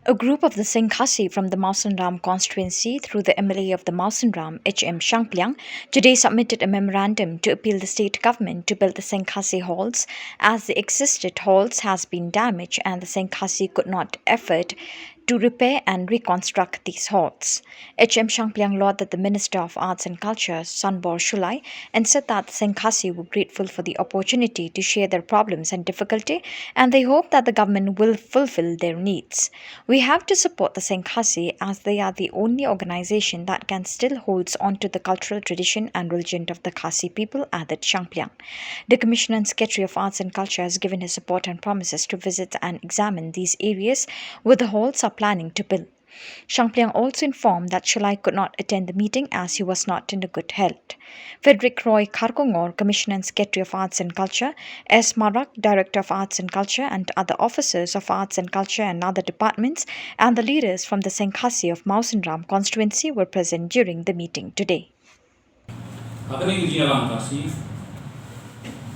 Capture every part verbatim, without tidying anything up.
A group of the Seng Khasi from the Mawsynram constituency, through the M L A of the Mawsynram, H M Shangpliang, today submitted a memorandum to appeal the state government to build the Seng Khasi halls, as the existed halls has been damaged and the Seng Khasi could not afford to repair and reconstruct these halls. H M Shangpliang lauded the Minister of Arts and Culture, Sanbor Shullai, and said that the Seng Khasi were grateful for the opportunity to share their problems and difficulty, and they hope that the government will fulfill their needs. "We have to support the Seng Khasi, as they are the only organization that can still holds on to the cultural tradition and religion of the Khasi people," added Shangpliang. The Commissioner and Secretary of Arts and Culture has given his support and promises to visit and examine these areas where the halls are planning to build. Shangpliang also informed that Shullai could not attend the meeting as he was not in a good health. Frederick Roy Kharkongor, Commissioner and Secretary of Arts and Culture, S Marak, Director of Arts and Culture, and other officers of Arts and Culture and other departments, and the leaders from the Seng Khasi of Mawsynram constituency were present during the meeting today. Ha kane ka jingïalang Khasi,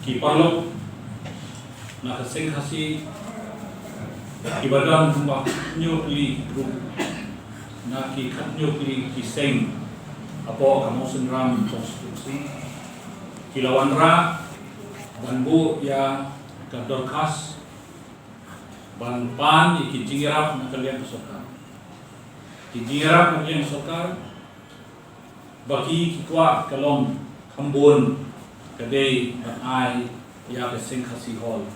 ki paralok na ka Seng Khasi, kiba don kumba hynñiew tylli ki group, na ki khathynñiew tylli ki seng hapoh ka Mawsynram constituency, ki la wanrah ban buh ïa ka dorkhas ban pan ïa ki jingïarap na ka liang ka sorkar. Ki jingïarap na ka liang ka sorkar, ba ki, ki kwah ka long kham bun ka dei ban ai ïa ka Seng Khasi Hall.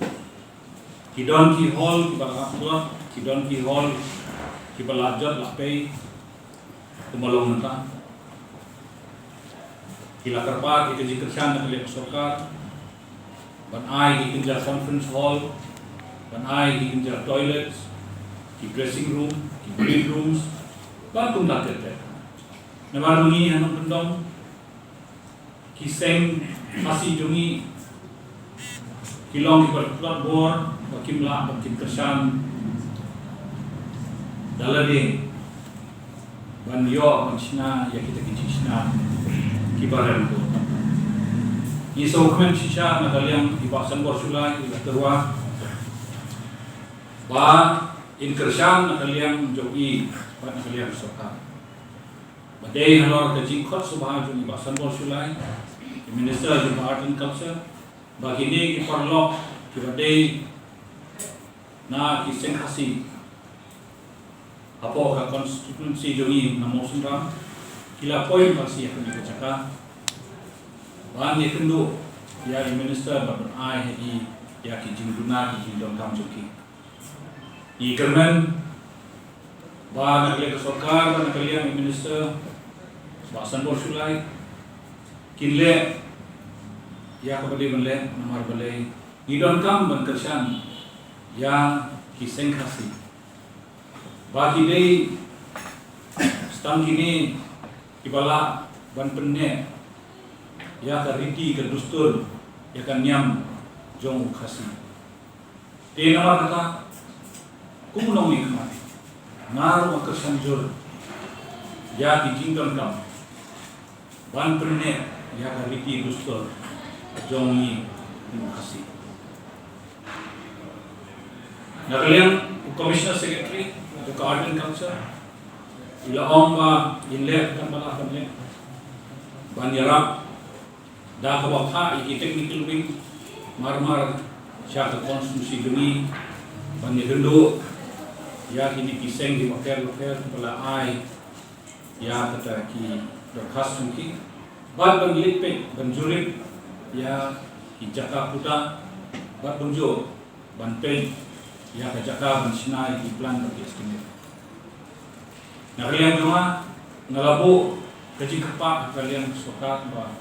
Ki don ki hall kiba la tlot, ki don ki hall kiba la jot la pei, kumba long mynta. Ki la kyrpad ïa ka jingkyrshan na ka liang ka sorkar ban ai ki kynja conference hall, ban ai ki kynja toilets, ki dressing room, ki green rooms, bad kumta ter ter. Namar ba ngi ha Nongkyndong, ki seng Khasi jong ngi ki long kiba tlot bor, ba kim lah ban kin kyrshan da lade ban ïoh ban shna ïa kita ki jingshna kiba rem bor. Ngi sngewkmen shisha na ka liang i Bah Sanbor Shullai, i la tyrwa ba in kyrshan na ka liang jong i bad na ka liang sorkar. Ba dei halor ka jingkhot sngewbha jong i Bah Sanbor Shullai, i Minister jong ka Art and Culture, ba kine ki paralok kiba dei na ki Seng Khasi hapoh ka constituency jong ngi na Mawsynram, ki la poi masi ha kane ka jaka ban ïakynduh ïa i Minister bad ban ai ha i ïa ki jingduna ki jingdonkam jong ki. Ngi kyrmen ba na ka liang ka sorkar, ba na ka liang i Minister, Bah Sanbor Shullai, kin leh ïa kaba dei ban leh, namar balei ngi donkam ban kyrshan ïa ki Seng Khasi ba ki dei tang kine kiba lah ban pynneh ïa ka riti ka dustur, ïa ka niam jong u Khasi. Te namar kata, kum u nongmihkhmat, nga ruh nga kyrshan jur ïa ki jingdonkam ban pynneh ïa ka riti dustur jong ngi u Khasi. Na ka liang u Commissioner Secretary jong ka Art and Culture, i la ong ba in leh katba lah ban leh ban ïarap da kaba phah ïa ki technical wing marmar sha ka constituency jong ngi ban ïakynduh ïa kine ki seng kiba pher bapher kiba la ai ïa kata ki dorkhas jong ki, bad ban leit peit ban jurip ïa ki jaka puta, bad kumjuh ban peit ïa ka jaka ban shna ïa ki plan bad ki estimate. Na ka liang jong nga, nga la buh ka jingkyrpad ha ka liang sorkar ba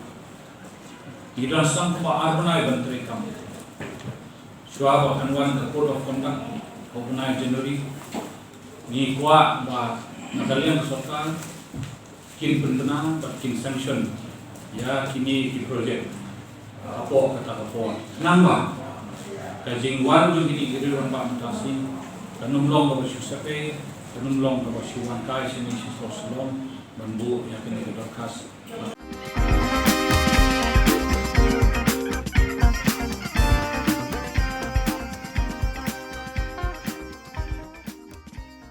ngi don tang kumba ar bnai ban trei kam. Shuwa ba kan wan ka Code of Conduct ha u bnai January, ngi kwah ba na ka liang sorkar kin pynbna bad kin sanction ïa kine ki project hapoh kata ka por. Khnang ba ka jingwan jong kine ki riew rangbah mynta shisien kan ym long kaba shu sep, kan ym long kaba shu wan kai shane shi sor Shillong ban buh ïa kine ki dorkhas.